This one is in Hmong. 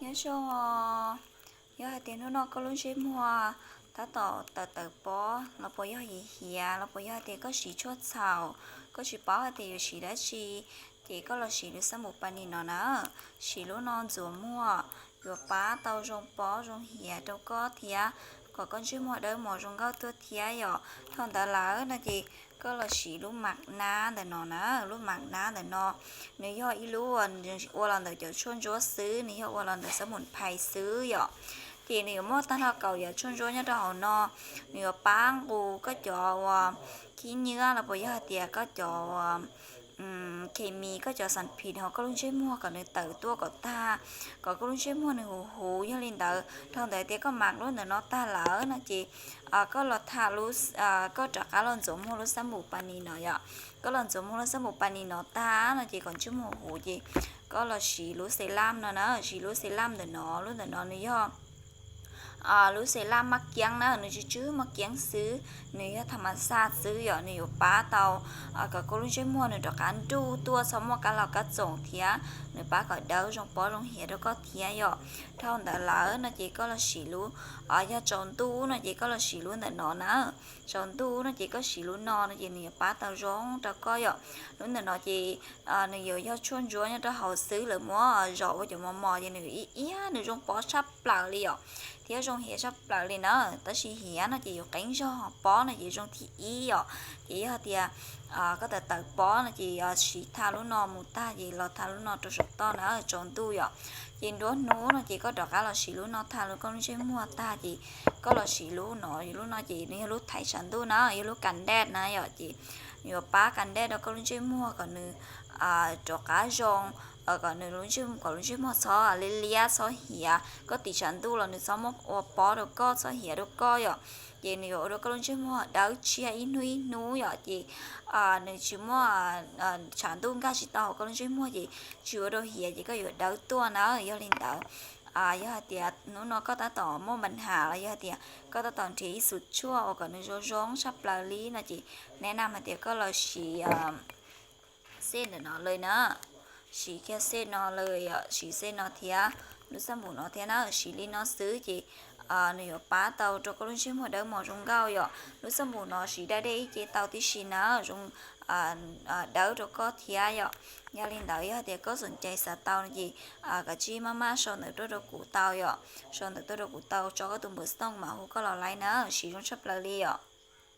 Nyob zoo os, yog hais tias hnub no koj lub ntsej muag tab tom tawm tawm pob los puas yog hiav hiav los puas yog hais tias koj siv tshuaj txhaum, koj tsis paub hais tias yuav siv dab tsi, ces koj los siv lub xab npum pa nis no na. Siv lub no ntxuav muag, yuav pab tau zoo pob zoo hiav rau koj thiab kom koj ntsej muag dawb mos zoo nkauj tuaj thiab yom. Dhau ntawd lawm no ces koj los siv lub mam nab ntawm no na. Lub mam nab ntawm no nws yog ib lub ua los ntawm cov tshuaj ntsuab xwb, nws yog ua los ntawm xab npum phais xwb yom. Ces nws yuav muaj tag nrho kaum yam tshuaj ntsuab nyob rau hauv no, nws yuav pab nqus koj cov uas khib nyiab los puas yog hais tias koj cov khes mis, koj cov xas phim hauv koj lub ntsej muag kom nws tawm tuaj kom tag, kom koj lub ntsej muag nws huv huv. Yog li ntawd, dhau ntawd tias koj mam lub ntawm no tag lawm no ces koj los tham, koj rov qab los ntxuav muag lub xab npum pa nis no yom. Koj los ntxuav muag lub xab npum pa nis no tag no ces kom ntsej muag huv ces koj los siv lub xe laj no na, siv lub xe laj ntawm no. Lub ntawm no nws yog lub xe laj maj kiab na, nws tsw tsw maj kiab xwb, nws yog tham mas xaj xwb yom. Nws yuav pab tau kom koj lub ntsej muag nws rov qab nruj tuaj, txhob muaj kab laus kab txoom thiab nws pab kom dawb zoo pob zoo hiav rau koj thiab yom. Dhau ntawd lawm no ces koj los siv lub, yog tsaus ntuj no ces koj los siv lub ntawm no na. Tsaus ntuj no ces koj siv lub no no ces nws yuav pab tau zoo rau koj yom. Lub ntawm no ces nws yuav yog tshuaj ntsuab nyob rau hauv xwb, lawv muab zom ua cov mos mos ces nws yuav ib iab, nws zoo pob tshaj plaws li yom, thiab zoo hiav tshaj plaws li na. Tab sis hiav no ces yuav qeeb zog, pob no ces zoo thib ib yom. Ces yog tias koj tawm tawm pob no ces siv tha lub no mus tag ces los tha lub no rau saum toj na, tsaus ntuj yom. Ces nruab hnub no ces koj rov qab los siv lub no tha koj lub ntsej muag tag ces koj los siv lub no. Lub no ces nws yog lub thaiv tshav ntuj na, yog lub kas dej na yom. Ces nws yuav pab kas dej rau koj lub ntsej muag kom nws rov qab zoo, kom nws lub ntsej, kom lub ntsej muag txhob liab liab txhob hiav, koj tiv tshav ntuj los nws txhob muab ua pob rau koj, txhob hiav rau koj yom. Ces nws yuav ua rau koj lub ntsej muag dawb tshiab ib hnub ib hnub yom. Ces nws tsis muaj tshav ntuj nkag tsis tau hauv koj lub ntsej muag ces tsis ua rau hiav ces koj yuav dawb tuaj na. Yog li ntawd, yog hais tias hnub no koj tab tom muaj npa nham los yog hais tias koj tab tom nrhiav ib xus tshuaj uas kom nws zoo zoo tshaj plaws li no ces nej nam hais tias koj los siv xej ntawm no lawm na. Siv kiag xej no lawm yom, siv xej no thiab lub xab npum no thiab na. Siv li no xwb ces nws yuav pab tau rau koj lub ntsej muag dawb mos zoo nkauj yom. Lub xab npum no siv daj dej ib ce tau tib si na, zoo dawb rau koj thiab yom. Yog li ntawd yog tias koj xom cai xav tau no ces kav tsij maj maj sau ntawv tuaj rau kuv tau yom. Sau ntawv tuaj rau kuv tau, tso koj tus npawb xov tooj mam hu koj los laib na, siv zoo tshaj plaws li yom.